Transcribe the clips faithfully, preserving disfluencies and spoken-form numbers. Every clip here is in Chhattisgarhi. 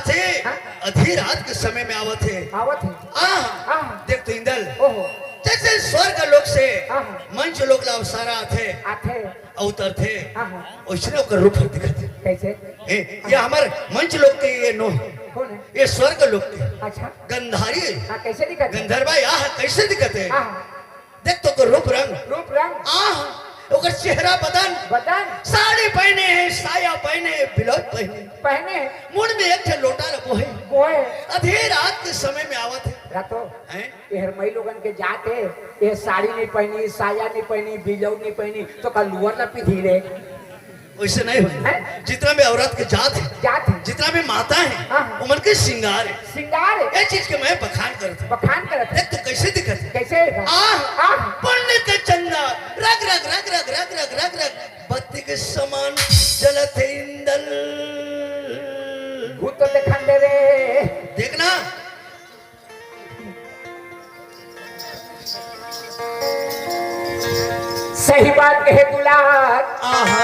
से हाँ? आधी रात के समय में आवत हे। आवत हे। आह, आह। देख तो इंदल, ओहो। जैसे स्वर्ग लोक से आह। मंच लोक ला अवसारा आथे, आथे। अवतरथे, आह। ओइसने ओकर रूप हर दिखत हे। कैसे? ए, ये हमर मंच लोक के ये नो हे। कौन है? ये स्वर्ग लोक के। अच्छा। गंधारी। हाँ, कैसे दिखत हे? गंधर्वा, आह, कैसे दिखत हे? आह। देख तो ओकर रूप रंग। रूप रंग। आह, ओकर चेहरा बदन। बदन। साड़ी पहने हे, साया पहने हे, ब्लाउज पहने हे। पहने हे। मुड़ में एक ठे लोटा रखो हे। वो है। आधी रात के समय में आवत हे। रातो। हैं? ये हर मई लोगन के जात हे, ये साड़ी नहीं पहनी, साया नहीं पहनी, ब्लाउज नहीं पहनी, तो का लुअर ला पीधी रे। वैसे नहीं होई। हैं? जितना भी औरत के जात हे, जात हे। जितना भी माता हे, हाँ, हाँ। ओमन के श्रृंगार हे। श्रृंगार हे। ये चीज के मैं बखान करत हूँ। बखान करत हे। देख तो कैसे दिखत हे। कैसे हे? आह, आह। पुण्य के चंदा, रग, रग, रग, रग, बत्ती के समान जलत हे इंदल। भूत तो देखन दे रे। देखना। सही बात कहे दुलार। आहा।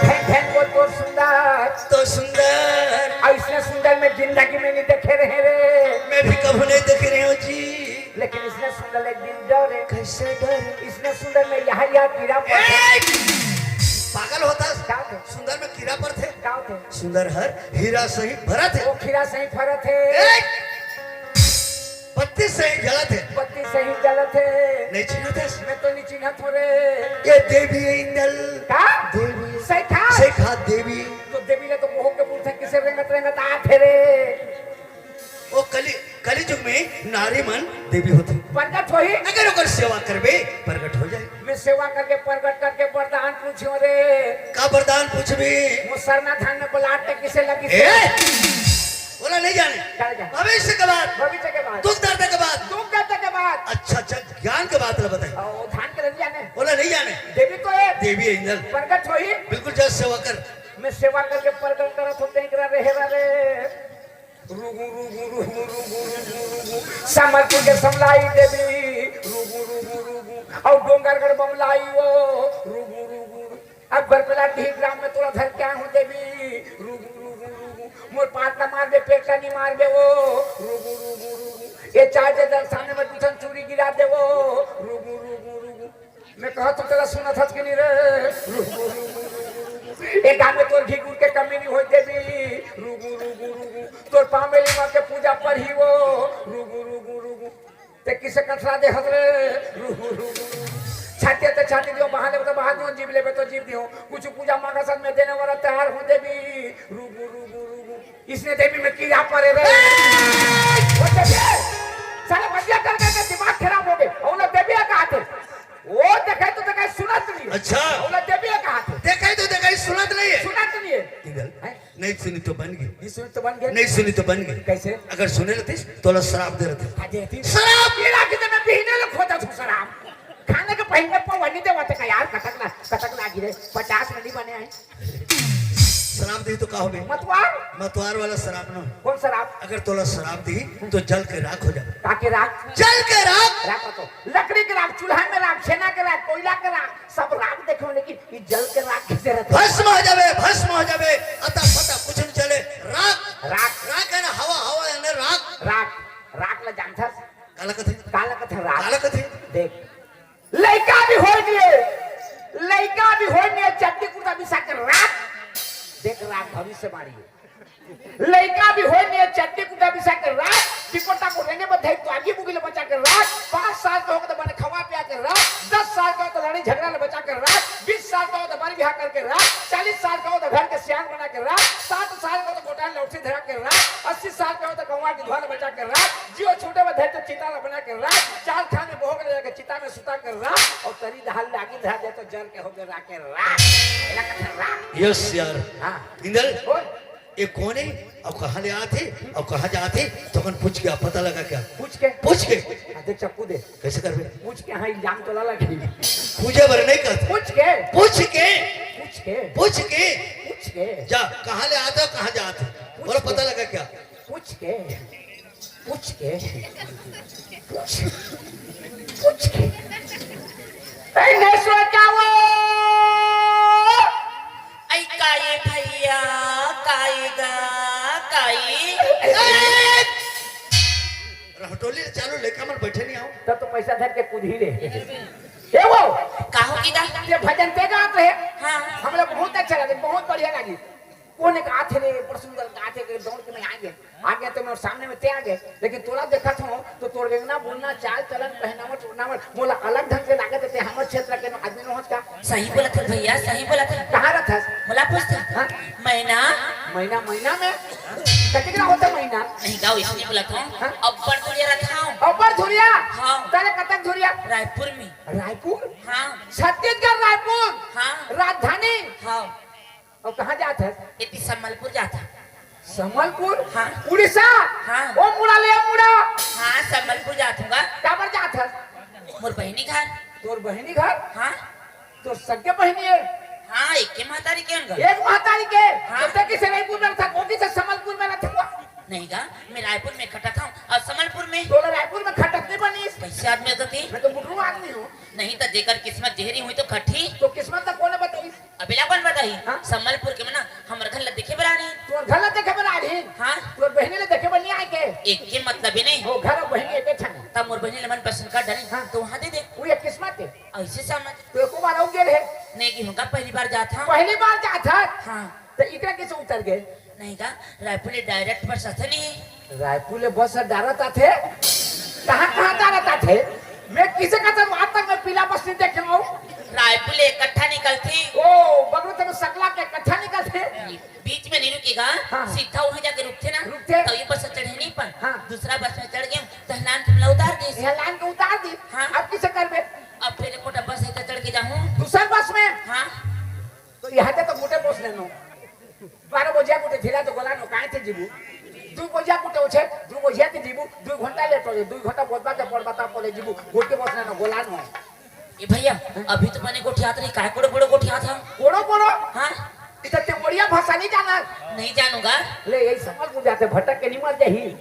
धन धन वो तो सुंदर। तो सुंदर। अइसने सुंदर मैं जिंदगी में नहीं देखे रहे रे। मैं भी कभू नहीं देखे रहे हूँ जी। लेकिन इसने सुंदर एक दिन डरे। कैसे डरे? इसने सुंदर में यहाँ, यहाँ कीड़ा पड़े। ए! पागल होथस। का होथे? सुंदर में कीड़ा पड़थे। का होथे? सुंदर हर हीरा सही भरत हे। वो खीरा सही फरत हे। ए! बत्ती सही जलत हे। बत्ती सही जलत हे। नहीं चिन्हत हे? मैं तो नहीं चिन्हत हों रे। ये देवी हे इंदल। का? देवी। सही था? सही था देवी। तो देवी ला तो मोह के मूर्ति किसे रेंगत रेंगत आथे रे। ओ कली, कली युग में नारी मन देवी होथे। प्रगट होही। अगर ओकर सेवा करबे, प्रगट हो जाही। मैं सेवा करके, प्रगट करके वरदान पूछों रे। का वरदान पूछबे? वो सरना धान में बलाट के किसे लगी ए! से? ओला नहीं जाने। का जाने? भविष्य के बात। भविष्य के बात। दुख दर्द के बात। दुख दर्द के बात। अच्छा, अच्छा, ज्ञान के बात ला बताई। ओ, धान के नहीं जाने। ओला नहीं जाने। देवी तो हे। देवी हे इंदल। प्रगट होही। बिल्कुल, जा सेवा कर। मैं सेवा करके प्रगट करत हों, देख रहा रे, हेरा रे। रुगु, रुगु, रुगु, रुगु, रुगु, रुगु। समरपुर के समलाई देवी, रुगु, रुगु, रुगु। अउ डोंगरगढ़ बमलाई वो, रुगु, रुगु, रुगु। अब बरकला डीह ग्राम में तोला धर के आए हों देवी, रुगु, रुगु, रुगु। मोर पाट ला मार दे, पेट ला नहीं मार दे वो, रुगु, रुगु, रुगु। ये चार जे दल सामने में दू ठन चूरी गिरा दे वो, रुगु, रुगु, रुगु। मैं कहत हों तेला सुनत हस कि नहीं रे? रुगु, रुगु, रुगु, रुगु। ए गाँव में तोर घी गुड़ के कमी नहीं होय देवी। रुगु, रुगु, रुगु। तोर पाँव में लिमा के पूजा पड़ही वो। रुगु, रुगु, रुगु। ते किसे कथरा दे हस रे? रुगु, रुगु, रुगु। छाती ते छाती दियो, बहा लेबे तो बहा दियो, जीभ लेबे तो जीभ दियो। कुछ पूजा मांगा सन में देने वाला तैयार हों देवी। रुगु, रुगु, रुगु। इसने देवी में कीड़ा पड़े रे। ए! वो देवी, साले बतिया कर करके दिमाग खराब हो गे। अउ ना देवी हे कहाथे। वो देखे तो देखे, सुनत नहीं। अच्छा। अउ ना देवी हे कहाथे। देखे तो देखे, सुनत नहीं हे। सुनत नहीं हे। इंदल, हैं? नहीं सुनी तो बन गे। नहीं सुनी तो बन गे। नहीं सुनी तो बन गे। कैसे? अगर सुने रहतिस, तोला श्राप दे रहतिस। हाँ, देतिस। श्राप? ये राखी तो मैं बिहने ले खोजत हों श्राप। खाने के पहले पवनी देवा ते का यार, कटक ना, कटक ना गिरे, पचास में नहीं बने आए। श्राप दे तो का होबे? मतवार। मतवार वाला श्राप न। कौन श्राप? अगर तोला श्राप दी तो जल के राख हो जाबे। का के राख? जल के राख। राख रखो। लकड़ी के राख, चूल्हा में राख, छेना के राख, कोयला के राख, सब राख देखे हों, लेकिन ये जल के राख कैसे रहथे? भस्म हो जाबे, भस्म हो जाबे। अता पता कुछ नहीं चले। राख। राख। राख हे ना, हवा, हवा हे ना, राख। राख। राख ला जानथस? काला कथे? काला कथे राख? काला कथे? देख, लइका भी होय नहीं हे, लइका भी होय नहीं हे, चड्डी कुर्ता बिसा के राख। देख राख, भविष्यवाणी हे। लइका भी होय नहीं हे, चड्डी कुर्ता बिसा के राख। टिकोटा को रेंगे बधाई तो आगी बुगी ले बचा के राख। पाँच साल के होगे तो बने खवा पिया के राख। दस साल के होगे तो लड़ाई झगड़ा ले बचा के राख। बीस साल के होगे तो बर बिहा करके राख। चालीस साल के होगे तो घर के सियान बना के राख। साठ साल के होगे तो गोटान लौटसी धरा के राख। अस्सी साल के होगे तो गंवा की धुआ ले बचा के राख। जियो छूटे बधाई तो चिता ले बना के राख। चार खान में बहोग ले जाके चिता में सुता के राख। अउ तरी दहाल ले आगी धरा दे तो जल के होगे राख के राख। एला कथे राख। यस यार। हाँ। इंदल, बोल। ये कोन हे? अउ कहाँ ले आथे? अउ कहाँ जाथे? तो अपन पूछ के, पता लगा के। पूछ के? पूछ के। हाँ, देख चप्पू दे। कैसे करबे? पूछ के, हाँ, इल्जाम तोला लगही। पूछे बर नहीं कहत। पूछ के। पूछ के। पूछ के। पूछ के। पूछ के। जा, कहाँ ले आथे, कहाँ जाथे? पूछ बोला, के। पता लगा क्या? पूछ के। पूछ के, पूछ, पूछ के। ए, नहीं सोचा वो। आई काई भैया, काई गा, काई। टोली ले चालू लइका मन बइठे नइ हव। तब तो पइसा धर के कूदही रे। ए वो, का हो गे गा? ये भजन ते गात रहे। हाँ। हमला बहुत अच्छा लगे, बहुत बढ़िया लगी। कोन गात हे रे, बड़ सुंदर गात हे, दौड़ के मैं आ गे। आ गे तो मैं सामने में ते आ गे, लेकिन तोला देखत हंव तो तोर रेंगना बोलना, चाल चलन, पहनावट ओढ़नावट मोला अलग ढंग के लागत हे। ते हमर क्षेत्र के आदमी नोहस का? सही बोलत हस भइया, सही बोलत हस। कहाँ रहिथस? मोला पूछथस? हाँ? महीना? महीना, महीना में? कतेक ना होथे महीना? नहीं गा, वइसने बोलत हंव। हाँ? अब्बड़ दूरिहा रहिथंव। अब्बड़ दूरिहा? हाँ। तले कतक दूरिहा? रायपुर में। रायपुर? हाँ। छत्तीसगढ़ रायपुर? हाँ। राजधानी? हाँ। अउ कहाँ जात हस? एती संबलपुर जात हंव। संबलपुर? हाँ। उड़ीसा? हाँ। ओ मुड़ा ले, ओ मुड़ा। हाँ, संबलपुर जात हंव गा। काबर जात हस? मोर बहिनी घर। तोर बहिनी घर? हाँ। तोर सगे बहिनी हे? हाँ, एके महतारी के हन गा। एक महतारी के? हाँ। तो ते कइसे रायपुर में रहिथस, वो कइसे संबलपुर में रहिथे वो? नहीं गा, मैं रायपुर में कटत हंव अउ संबलपुर में। तोला रायपुर में खटत नइ बनिस। कइसे आदमी हस गा ते? मैं तो बुटरू आदमी हंव। नहीं त जेकर किस्मत जेहरी होही तो खटही। तो किस्मत त कोन बताही? अब एला कोन बताही? हाँ? संबलपुर के मन ना हमर घर ला देखे बर आ रहिन। तोर घर ला देखे बर आ रहिन? हाँ। तोर बहिनी ला देखे बर नइ आय के? एके मतलब हे नहीं। ओ, घर अउ बहिनी एके ठन। तब मोर बहिनी ला मन पसंद कर डारिन, हाँ। तो वहाँ दे दे। वो एक किस्मत हे। अइसे समझ। तो एको बार अउ गे रहे? नहीं गे हंव गा, पहली बार जात हंव। पहली बार जात हस? हाँ। तो इकरा कइसे उतर गे? नहीं गा, रायपुर ले direct बस आथे नहीं। रायपुर ले बस direct आथे? कहाँ, कहाँ direct आथे? मैं कइसे कहत हंव, आज तक मैं पीला बस नइ देखे हंव। रायपुर ले एक कट्ठा निकलथे। ओ, बगरू ते सकला के एक कट्ठा निकलथे। बीच में नहीं रुके गा, हाँ। सीधा वहाँ जाके रुकथे ना, रुकथे। तो ये बस चढ़े नहीं पर हाँ। दूसरा बस में चढ़ गे, तो लान के उतार दिस। ये लान के उतार दिस। हाँ। अब कइसे करबे? अब फिर एक गोटा बस हे, तो चढ़ के जाहूँ। दूसर बस में? हाँ। तो इहाँ ते तो गोटे बस लेनो। बारह बजिया गोटे ढीला तो गोला नो, काहे ते जीबू? दू बजिया गोटे होथे, दू बजिया ते जीबू, दू घंटा लेट होगे, दू घंटा बोलबा के पड़बा तब बोले जीबू, गोटे बस लेनो, गोला नो। ए भइया, अभी तो बने गोठियात रहे, काय कोड़ो बड़ो गोठियात हस? कोड़ो बड़ो? हाँ। इधर ते ओड़िया भाषा नइ जानस? नइ जानों गा। ले, यही संबलपुर जाथे, भटक के नइ मर जाही।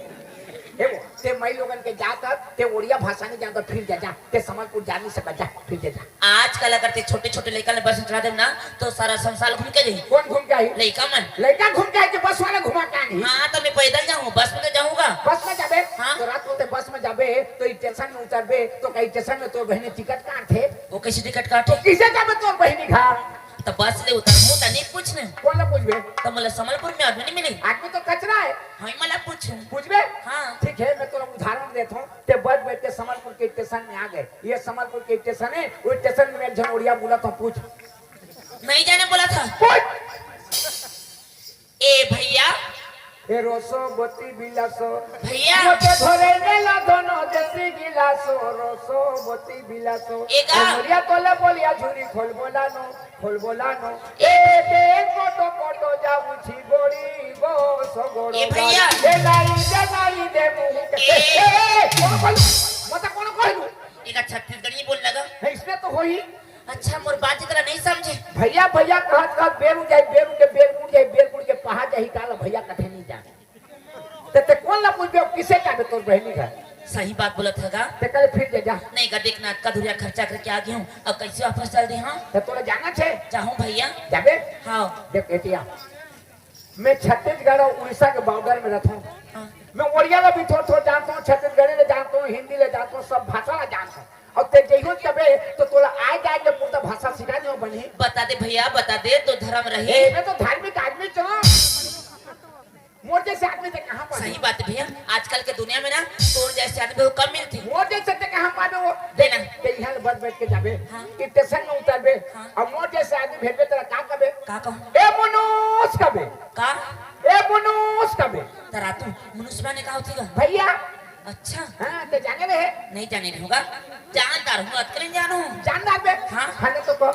ए वो, ते माईलोगन के जात हस, ते ओड़िया भाषा नइ जानत, फिर जा, जा। ते संबलपुर जा नइ सकस, जा, फिर जा, जा। आजकल अगर ते छोटे-छोटे लइका ला बस में चढ़ा देबे ना, तो सारा संसार घूम के जाही। कोन घूम के आही? लइका मन। लइका घूम के आही कि बस वाला घुमा के आही? हाँ, तो मैं पैदल जाहूँ, बस में तो जाहूँ गा। बस में जाबे? हाँ। तो रात को ते बस में जाबे, तो स्टेशन में उतरबे, तो कहीं स्टेशन में तोर बहिनी टिकट काटथे। वो कइसे टिकट काटथे? तो कइसे जाबे तोर बहिनी घर? तो बस ले उतरहूँ, तो नइ पूछने। कोन ला पूछबे? तो मोला संबलपुर में आदमी नइ मिले। आदमी तो कचरा हे। हाँ, मोला पूछूँ। पूछबे? हाँ। ठीक हे, मैं तोला उदाहरण देत हंव। ते बस बइठ के संबलपुर के स्टेशन में आ गे। ये संबलपुर के स्टेशन हे, वो स्टेशन में एक झन ओड़िया बोलत हंव, पूछ। नइ जाने बोलत हस। पूछ। ए भइया। ए रोसो बोती बिलासो। भइया। मोते धरे ने ला दोनों देसी गिलासो, रोसो बोती बिलासो। ए गा। ए मोरिया तोले बोलिया झुरी खोल बोला नो, खोल बोला नो। ए। ए दे कोटो कोटो जाऊ छी गोड़ी गो सो गोड़ो ए भइया। गाड़ी। ए नाई दे नाई दे मुंह के। ए। ए, ए, ए, कोन, कोन? मत कोन कहलू? एका छत्तीसगढ़ी बोल लगा। है, इसमें तो होही। अच्छा, मोर बात तेला नइ समझे। भइया, भइया कहत कहत बेर उड़ जाही, बेर उड़ के, बेर उड़ जाही, बेर उड़ के पहा जाही, काला भइया कथे नइ जाने। ते, ते कोन ला पूछबे, किसे जाबे तोर बहिनी घर? सही बात बोलत हस गा। ते कल फिर जा, जा। नहीं गा, देख ना, अतका दूरिहा खर्चा करके आ गे हंव, अब कइसे वापस चल देहूँ? ते तोला जाना हे? जाहूँ भइया। जाबे? हाँ। देख, एतिया। मैं छत्तीसगढ़ अउ उड़ीसा के border में रहिथंव। हाँ। मैं ओड़िया ला भी थोर थोर जानत हंव, छत्तीसगढ़ी ला जानत हंव, हिंदी ला जानत हंव, सब भाषा ला जानत हंव। अउ ते जइहू तबे तो तोला आय जाय के पूरा भाषा सिखा देहूँ बनही। बता दे भइया, बता दे, तो धरम रही। ए, मैं तो धार्मिक आदमी हंव। मोर जइसे आदमी ते कहाँ पाबे? सही बात हे भइया, आजकल के दुनिया में ना तोर जइसे आदमी बहुत कम मिलथे। मोर जइसे ते कहाँ पाबे वो? देना। ते इहाँ ले बस बइठ के जाबे, हाँ। स्टेशन में उतरबे, हाँ। अउ मोर जइसे आदमी भेटबे, तेला का कबे? का कहूँ? ए मनोज कबे। का? ए मनोज कबे। तरा तू मनुष्य माने का होथे गा? भइया। अच्छा। हाँ, ते जाने रहे? नइ जाने रहेंव गा। जानदार हूँ, अतका नइ जानों। जानदार बे? हाँ। हले तो को।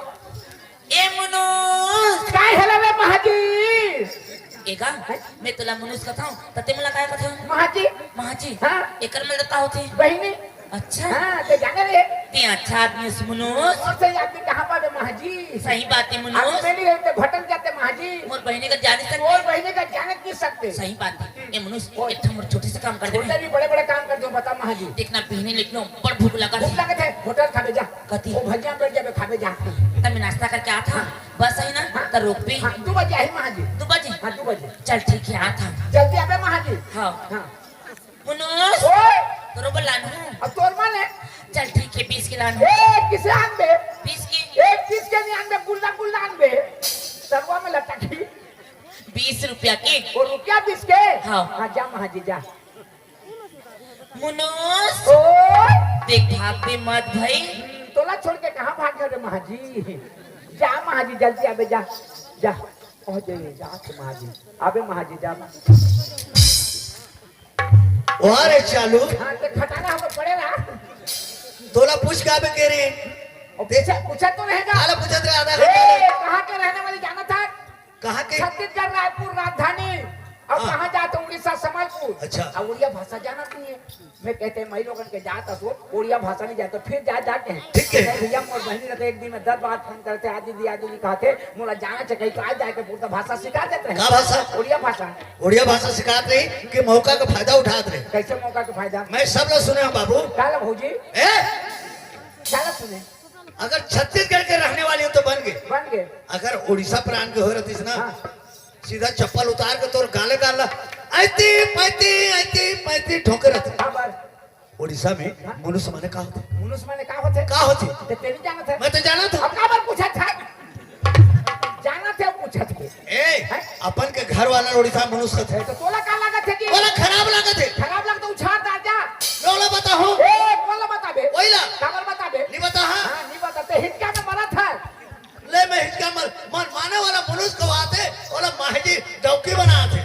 ए मनुष्य। काय हले बे महाजी? ए गा, हैं? मैं तोला मनुष्य कथंव, त ते मोला काय कथस? महाजी। महाजी? हाँ। एकर मतलब का होथे? बहिनी। अच्छा। हाँ, ते जाने रहे? ते अच्छा आदमी हस मनुष्य। अउ सही आदमी कहाँ पाबे महाजी? सही बात हे मनुष्य। आदमी नइ रहे ते भटक जाते महाजी। मोर बहिनी का जाने सक मोर बहिनी का जाने नइ सकते। सही बात हे। ए मनुष्य, ओए। एक ठो मोर छोटे से काम कर दे। छोटे भी बड़े-बड़े काम कर दो, बता महाजी। देख ना, बहिनी लेकिन बड़ भूख लगा भूख लगा थे, होटल खाबे जा। कथी? वो भजिया बैठ जाबे, खाबे जा। त मैं नाश्ता करके आत हंव। हाँ। बस आही ना, हाँ। त रोकबे। हाँ, दू बजे आही महाजी। दू बजे? हाँ, दू बजे। चल ठीक हे, आत हंव। जल्दी आबे महाजी। हाँ। हाँ। मनुष्य। ओए। तोरो बर लानहूँ। अब तोर मन हे। चल ठीक हे, बीस के लानहूँ। ए, किसे आनबे? बीस के। ए, बीस के नहीं आनबे, गुल्ला गुल्ला आनबे। तरुआ में लटकी। बीस रुपया के। वो रुपया बीस के? हाँ। हाँ, जा महाजी, जा। मुनुस। ओ। देख, भागबे मत भाई। हम्म, तोला छोड़ के कहाँ भागे रे महाजी? जा महाजी, जल्दी आबे, जा। जा। ओ जे, जा के महाजी। आबे महाजी, जा। वाह रे चालू। हाँ, ते खटारा हमर पड़े रहा। तोला पूछ के आबे के रे। ओ, पूछा, पूछा तो रहेगा। काला पूछत रहे आधा ए, घंटा। कहाँ के रहने वाली जानत हस? कहाँ के? छत्तीसगढ़, रायपुर राजधानी। अब हाँ। कहाँ जात हो? उड़ीसा, संबलपुर। अच्छा। अब उड़िया भाषा जानत नहीं है। मैं कहते हैं, मई लोगन के जात असो, उड़िया भाषा नहीं जात, तो फिर जा, जाके हैं। ठीक है। नहीं भैया, मोर बहनी रहते, एक दिन में दस बार फोन करते, "आ दीदी, आ दीदी," कहते, मोला जाना चाहिए, तो आ जाके पूरा भाषा सिखा देते हैं। का भाषा? उड़िया भाषा। उड़िया भाषा सिखात रही कि मौका का फायदा उठात रही। कैसे मौका का फायदा? मैं सब ला सुने हूँ बाबू। का ला भौजी? ए? का ला सुने? अगर छत्तीसगढ़ के रहने वाले हो तो बन गए। बन गए। अगर उड़ीसा प्रांत के हो रहतीस ना, हाँ। सीधा चप्पल उतार के तोर गाले गाल ला, ऐती पैती, ऐती पैती ठोंके रहते। काबर? उड़ीसा में हाँ? मुनुस माने का होथे? मुनुस माने का होथे? का होथे? ते तेरी जानत है? मैं तो जानत हूँ। अब काबर पूछत है? जानत है, पूछत है। ए, हैं? अपन के घर वाला उड़ीसा मुनुस कथे। तो तोला का लागत है कि ओला खराब लागत है। खराब लागत तो उछार डाल जा। ओला बताहूँ। ए, ओला बताबे। ओइला। काबर बताबे? नहीं बता, हाँ। हाँ, नहीं बताते। हिचका में मरत है। ले मैं हिचका मर, मन माने वाला मुनुस को आते, ओला माहिली डौकी बनाते।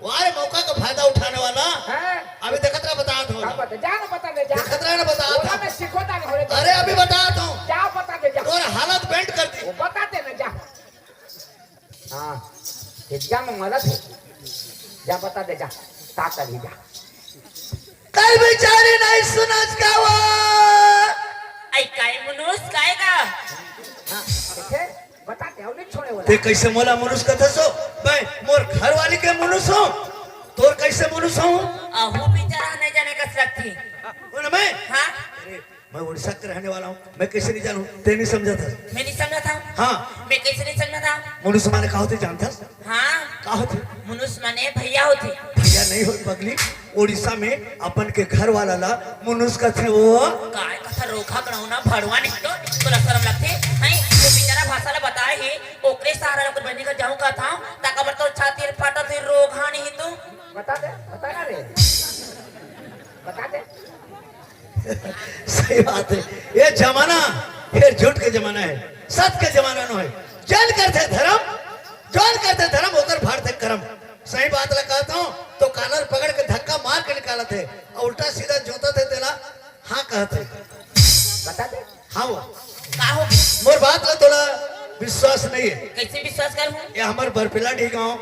वारे मौका का फायदा उठाने वाला। हाँ। अभी देखत रहा, बतात हूँ। का बता? जा ना, बता दे, जा। देखत रहा ना, बतात हूँ। मैं सिखोता नहीं, बोले, अरे, अभी बतात हूँ। जा, बता दे, जा। तोर हालत बेंट कर दी। वो बता दे ना, जा। हाँ, हिचका में मरत है। जा, बता दे, जा। का करी, जा। कल बिचारी नहीं सुनत का वो। आई, काय मुनुस, काय का? हाँ, देखे? बता दे, अउ नहीं छोड़े वाला। ते कैसे मोला मुनुस कथस हो? मैं मोर घर वाली के मुनुस हूँ, तोर कैसे मुनुस हूँ? अहू बिचारा नहीं जाने कस लगती। कौन मैं? हाँ? अरे, मैं उड़ीसा के रहने वाला हूँ, मैं कैसे नहीं जानूँ? ते नहीं समझा था। मैं नहीं समझा था। हाँ। मैं कैसे नहीं समझा था? मुनुस माने का होथे जानथस? हाँ। का होथे? मुनुस माने भैया होथे। भैया नहीं हो पगली, उड़ीसा में अपन के घर वाला ला मुनुस कथे वो। काय कथा रोखा गणौना भड़वा नहीं तो, तोला शरम लगथे? हैं? वो बिचारा भाषा ला बताए हे, ओकरे सहारा ला ओकर बहिनी घर जाऊँ कहत हूँ, ताका बर तो छाती फाटत हे, रोघा नहीं तो। बता दे, बता ना रे। बता दे। सही बात है। ये जमाना, ये झूठ के जमाना है, सच के जमाना नो है। जन करथे धर्म, जन करथे धर्म, ओकर फाड़थे करम। सही बात ला कहत हूँ, तो कालर पकड़ के धक्का मार के निकालत है, और उल्टा सीधा जोतत है तेला, हाँ कहत है। बता दे। हाँ वो। का हो? मोर बात ला तोला विश्वास नहीं है। कैसे विश्वास करहूँ? ये हमर बरपिला डी गाँव,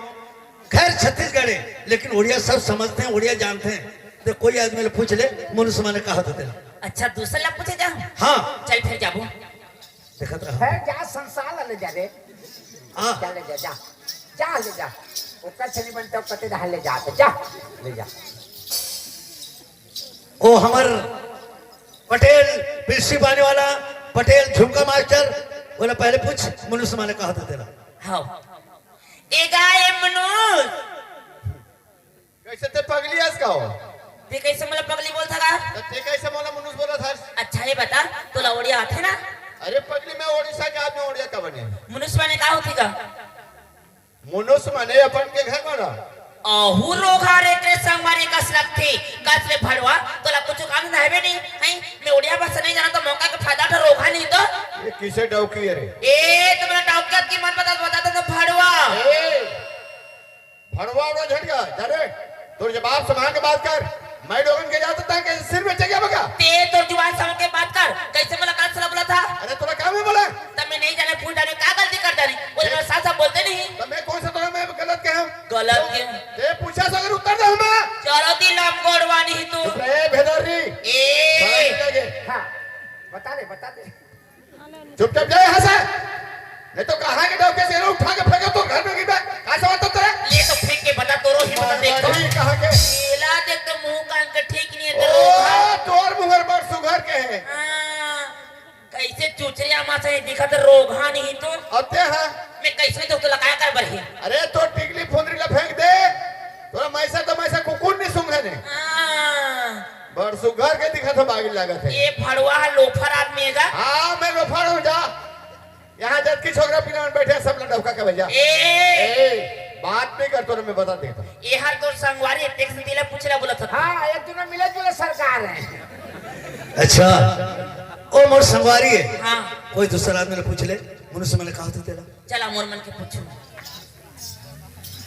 खैर छत्तीसगढ़ है, लेकिन उड़िया सब समझते हैं, उड़िया जानते हैं। तो कोई आदमी ले पूछ ले, मुनुस माने का होथे तेला। अच्छा, दूसर ला पूछे जा? हाँ। चल फिर जाबो। देखत रहा। है, जा संसार ला ले जा रे। हाँ। जा ले जा, जा। जा ले जा। ओकर से नहीं बनता, कते जा ले जा, जा। ले जा। ओ हमर पटेल पिरसी बाने वाला, पटेल झुमका मास्टर, बोला पहले पूछ, मुनुस माने का होथे तेला। हाँ। ए गा ए मुनुस। कैसे ते पगली अस का हो? ते कैसे मोला पगली बोलथा गा? तो ते कैसे मोला मुनुस बोलत हस? अच्छा, ये बता, तोला ओड़िया आथे ना? अरे पगली, मैं ओडिशा के आदमी, ओड़िया का बने? मुनुस माने का होथे गा? मुनुस माने अपन के घर वाला। अहू रोघा रे, तेरे संगवारी कस लगथे, कस ले भड़वा, तोला कुछ काम धंधा हवे नहीं, हैं? मैं ओड़िया भाषा नहीं जानत, तो मौका के फायदा उठा, रोघा नहीं तो। ये किसे डौकी है रे? ए, तो मोला डौकी की मत बता, बता दे तो भड़वा। ए, भड़वा उड़वा झट गया, जा रे, तोर जवाब संभाल के बात कर। मैं लोगन के जात तक के सिर में चढ़ गया बका। ते तोर जुबान संभाल के बात कर, कैसे मोला कान से बोला था? अरे तोला का मैं बोला? तब मैं नहीं जाने, भूल जाने, का गलती कर जाने, वो तो मैं साफ साफ बोलते नहीं। तो मैं कौन सा तोला मैं गलत कहा? गलत के? ते पूछा से अगर उत्तर दे हमें। चलो दी लंगोड़वा नहीं तू। चुप रहे भेदर री। ए। हाँ, बता दे, बता दे। चुपचाप जा यहाँ से, नहीं तो कहाँ के डौके से उठा के फेंको तो घर में गिर जाए। कहाँ से बात तो तेरा? ले तो फेंक के बता, तोरो ही बता, देख तो। कहाँ के? लीला देख तो मुंह कान के ठीक नहीं है, ओ, तेरा। तोर मुंह बड़ सुघर के है। हाँ, कैसे चुचरिया माँ से दिखत रोघा नहीं तो। अब ते हाँ। मैं कैसे तो, तो लगाया कर बरही। अरे तो टिकली फुंदरी ला फेंक दे, तोरा मैसा तो मैसा कुकुर नहीं सूंघे ने। हाँ। बड़ सुग्घर के दिखत ह, बागिल लागत हे। ये फड़वा ह लोफर आदमी हे गा। हाँ, मैं लोफर हूँ जा। यहाँ जतकी छोकरा पीला मन बैठे हे, सब ला डौका के भैया। ए! ए, बात नहीं कर, तोरे मैं बता देता हूँ। ये हर तोर संगवारी हे, तेकरे सेती ला पूछे ला बोलत हँव। हाँ, एक दूनो मिले जुले सरकार हे। अच्छा, ओ मोर संगवारी हे। हाँ। कोई दूसरा आदमी ला पूछ ले, मनुष्य मन का होथे तेला। चला मोर मन के पूछूँ।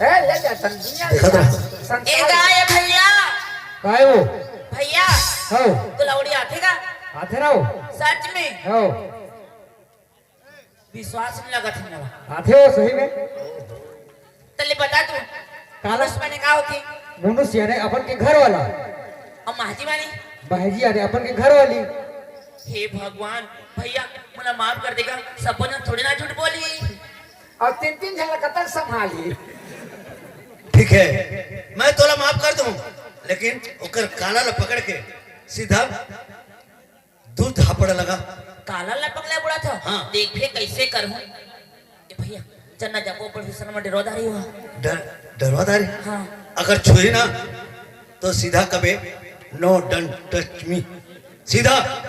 ए, ले जा, तन दुनिया देखत रह। संसार। ए गा, ए भैया। काय हो? भैया। हो। तोला ओड़ी आथे गा? आथे रहो। सच में? हो। विश्वास नहीं लगत हे मोला। आथे हो सही में? तले बता तू। काला? मनुष्य माने का होथे? मनुष्य याने अपन के घर वाला। अउ महजी माने? महजी याने अपन के घर वाली। हे भगवान, भैया, मोला माफ कर दे गा, सबो झन थोड़े ना झूठ बोलही। अउ तीन-तीन झन ला कतक संभालही। ठीक हे, मैं तोला माफ कर दूँ, लेकिन ओकर काला ला पकड़ के सीधा दू थापड़ लगा। काला ला पकड़ ले बुलाथस? हाँ। देख भैया, कइसे करहूँ। ए भैया, चल ना जाबो, पर फिसल में डरवा दारी हो। डर-, डरवा दारी? हाँ। अगर छुही ना, तो सीधा कबे, "No, don't touch me।" सीधा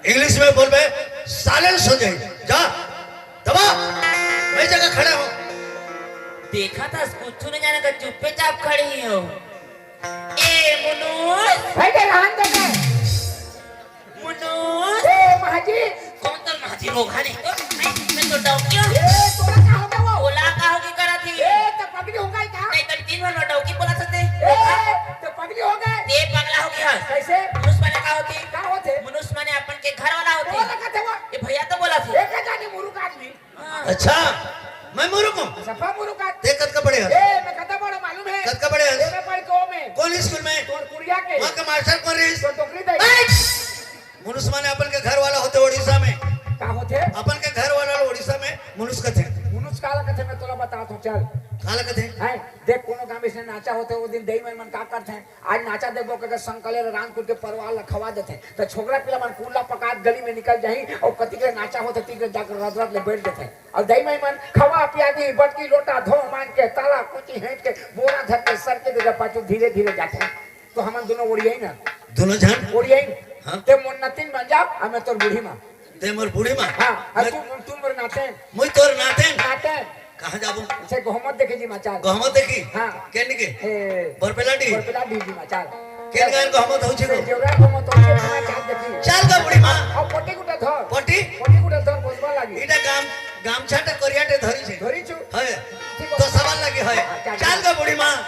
English में बोलबे, "Silence हो जाए, जा, दबा, मैं जगह खड़ा हूँ।" देखा था, कुछ नहीं जाने का, चुप्पे चाप खड़ी हो। ए, मुनुस। भाई, के रहन दे के। मुनुस। ए, महजी। कौन तोर महजी रोगहा ने? ओ, नहीं, मैं तो डौकी हूँ। ए, तोला का हो गे वो? ओला का हो गे करत ही? ए, तो पगली हो गे का? नहीं, तब दिन भर में डौकी बोलत हस ते। ए, तो पगली हो गे। ते पगला हो गे हस। कइसे? मनुष्य माने का होथे? का होथे? मनुष्य माने अपन के घर वाला होथे। बोला का थे वो? ए, भैया तो बोलत हे। एक जाने मूर्ख आदमी। हाँ। अच्छा, मैं मूर्ख हूँ? सफा मूर्ख आदमी। ते कतका पढ़े हस? ए, मैं कतका पढ़े मालूम हे? कतका पढ़े हस? ए, मैं पढ़ के ओ में। कौन स्कूल में? तोर कुरिया के। वहाँ के मास्टर कौन रहिस? तोर डोकरी दाई। ए! मनुष्य माने अपन के घर वाला होथे उड़ीसा में। का होथे? अपन के घर वाला उड़ीसा में मनुष्य कथे। मनुष्य काला कथे, मैं तोला बतात हूँ, चल। काला कथे? हैं, देख, कोनो गाँव में अइसने नाचा होथे, ओ दिन दई मन का करथे, आज नाचा देखबो कहिके संकले ल रांध कूट के परवार ल खवा देथे, त छोकरा पिला मन कुल्ला पकात गली में निकल जाही, अउ कति के नाचा होथे, ती के जाके रदरद ले बैठ देथे, अउ दई मन खवा पिया दी, बटकी लोटा धो मांज के, ताला कुची हेंच के, बोरा धर के सर के दे पाछू धीरे धीरे जाथे। तो हमन दोनों ओड़ियाई ना। दोनों झन? ओड़ियाई। हाँ। ते मोर नतिन बन जा, अउ मैं तोर बूढ़ी माँ। ते मोर बूढ़ी माँ? हाँ, अउ मैं तू, तू मोर नातिन। मुई तोर नातिन? नातिन। कहाँ जाबो? अच्छा, गहमत देखे जी माचार। गहमत देखी? हाँ। केन के? ए, बरपेला डी? बरपेला D G माचार। केन गान गहमत होउछे से तो? जेवरा गहमत होउछे, माचार देखी। चल गा बूढ़ी माँ। अउ पट्टी गुटा धर। पट्टी? पट्टी गुटा धर, बोझबा लागी। इटा गाम, गामछाटा करियाटे धरी छे। धरी छु। है। ठीक तो है। सवाल लागी है। हाँ, चल। चल गा बूढ़ी माँ।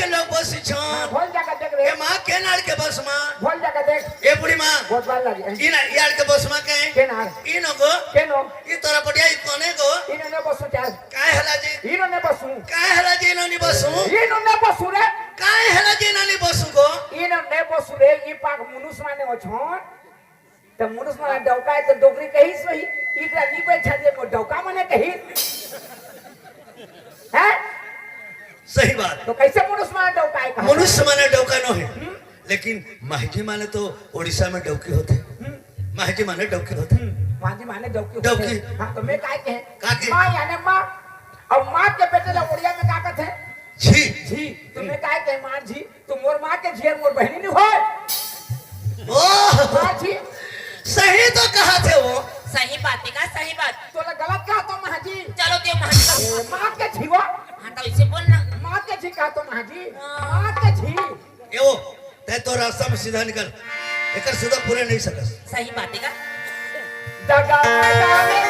लोग बस छन। हाँ, भोल जाकर देख रे। ए माँ, के नार के बस माँ? भोल जाकर देख। ए बूढ़ी माँ। बहुत बार लगे। ई ना, ई आर के बस माँ के? के नार? ई नो गो? के नो? ई तोरा पटिया, ई कोने गो? ई नो ने बसु चार। काय हला जी? ई नो ने बसु। काय हला जी, नो नी बसु? ई नो ने बसु रे। काय हला जी, नो नी बसु गो? ई नो ने बसु रे, ई पाक मुनुस माने ओछन। त मुनुस माने डौका है त डोकरी कही सही। इकरा नी बैठा दे, मो डौका माने कही। हैं? सही बात। तो कैसे मुनुस माने डौका है कहा? मनुष्य माने डौका नो है। हम्म। लेकिन महजी माने तो उड़ीसा में डौकी होथे। हम्म। महजी माने डौकी होथे। हम्म। महजी माने डौकी होथे। डौकी। हाँ, तो मैं काय कहे? का के? माँ याने माँ। और माँ के बेटे ला उड़िया में का कहते हैं? झी। झी। तो मैं काय कहे माँ झी? तू मोर माँ के झी अउ मोर बहिनी नी होय। ओह! माँ झी। सही तो कहा थे वो। सही बात है का, सही बात। तोला गलत कहा तो माँ जी। चलो दे माँ जी का। ए, माँ के झी वो। हाँ, तो इसे बोल ना। माँ के झी कहा तो माँ जी। हाँ। माँ के झी। ए वो, तै तो रास्ता में सीधा निकल। एकर सीधा पूरे नहीं सकस। सही बात है का। दगा, दगा,